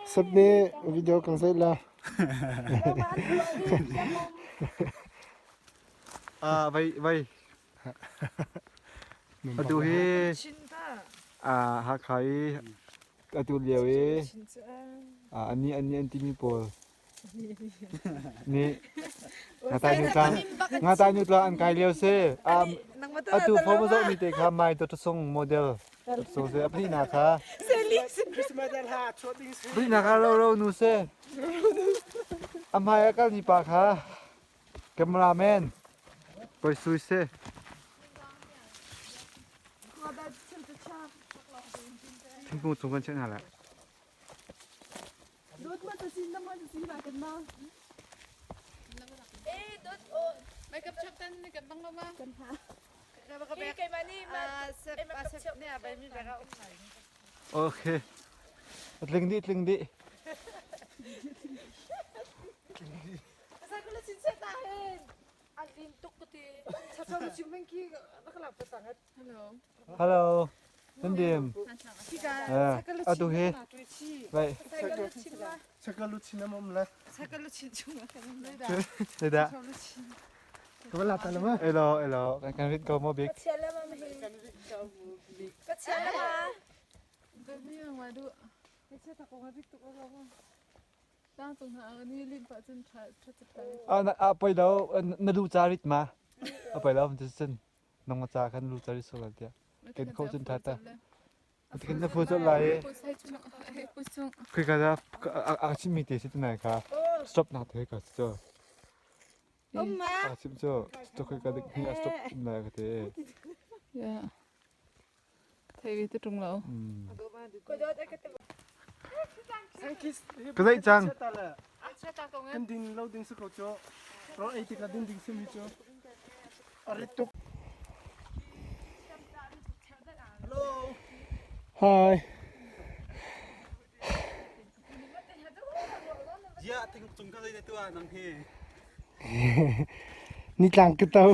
Sap nih video kan zeih la. Ah, vai vai. Atu hi ah Hakha i atu lio i ani ani an timi pawl nih nga ta nu tlang an kai lio si. Atu phone zoh mi te kha mai to sung model so se apni na kha apni na kha ro ro nu se amai akal ni pa kha cameraman koi sui se thingkung chung kan chen hala Dot ma ta sin na ma ta sin ba kan ma. Eh, dot o. Makeup chap tan ni kan bang ma. Kan ha. Okay. Tling di tling di. Hello. Nan dim. Atu hi. Vai. Sakalu chin am um le. Teda. Ka la ta lama. Elo elo kan kan rit ko mo bik. Ah na ah poi lo na lu cha rit ma. A poi lo cun nang ma cha khan lu cha rit so la tia. Ken kho cun tha ta. Kin na phu chol lai. Khi ka da a chim mi te si tunai kha stop nak the ka cho. A chim cho stop khi ka dik hi a stop um lai ka te. Yeah. Thei vi te tung lo. Ka dai chang. Kan ding lo ding si ko cho. Ro ei tik la ding ding si mi cho. Ari tuk. Hi. Ya ting cung ka dai tu nang he. Ni tlang ka to.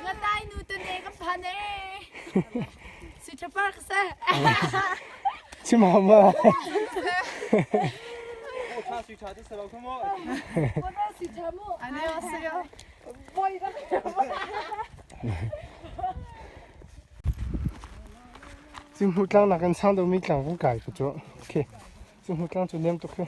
Nga tai nu tu ne ka phan e. Su chapar ka sa. Chim ma. Cha sui cha te sa lo mo. 안녕하세요. Cinghu tlang nak in sang deuhmi tlang kan kai ka cu. Okay. Cinghu tlang cu niam tuk hi.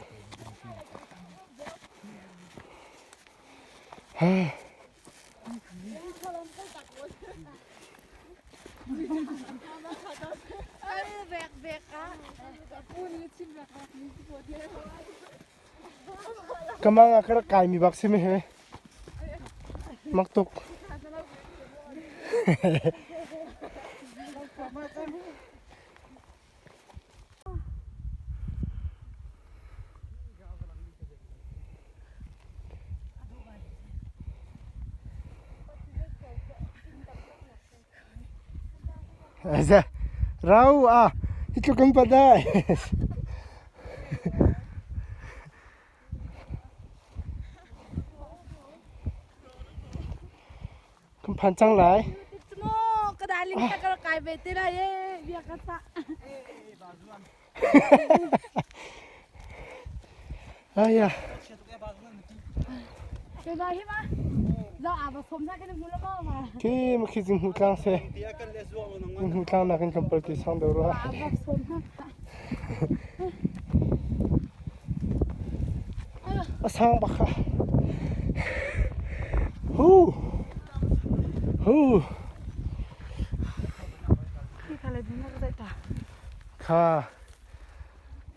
Kamang ah ka rak kaimi bak si mi hi. Mak tuk. Rau ah hi tluk kan pat ai. Kan phan cang lai. Ka darling ta ka kai ve te lai e bia ka sa. Aya. Ke ba hi ma. Zo a ba som na kan mu la ma ma. Khi ma khi jing hu tlang se. Jing hu tlang na kan kampal ti sang do ro. A ba som na. A sang bak kha. Hu. Hu. Kha.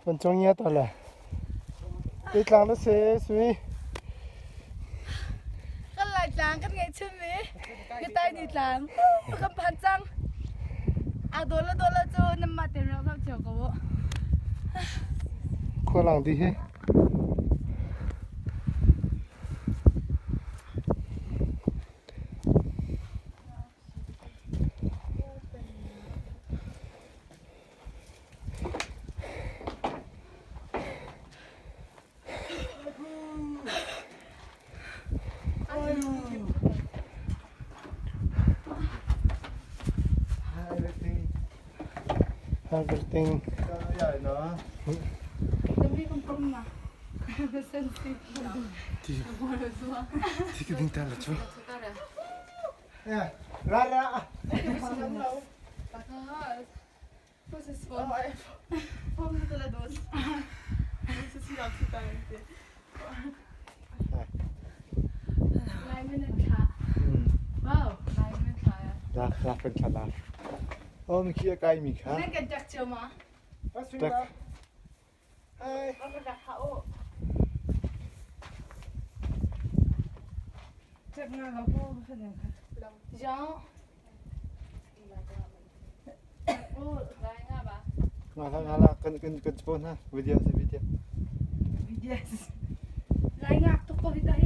Van cong ngia ta le. Ei tlang na se sui. Kan lai tlang kan ngeih chun mi. Ka tai ni tlang. Kan phan cang. A dola dola cu nan mah te rak zoh cio ko uh. Khua lang di hi. Everything. Dami kong pang na. Sensi. Ti. Ti ka ding ta la chu. Ra ra. Lai min an thla. Wow, lai min thla ya. Lak lak kan thla lak. Oh mi khi a kai mi kha. Nan kan tak cio ma? Tak. Hai. Jean. Nga la nga la kan kan kan pon ha video si video. Lai ngak tuk ko hi ta hi.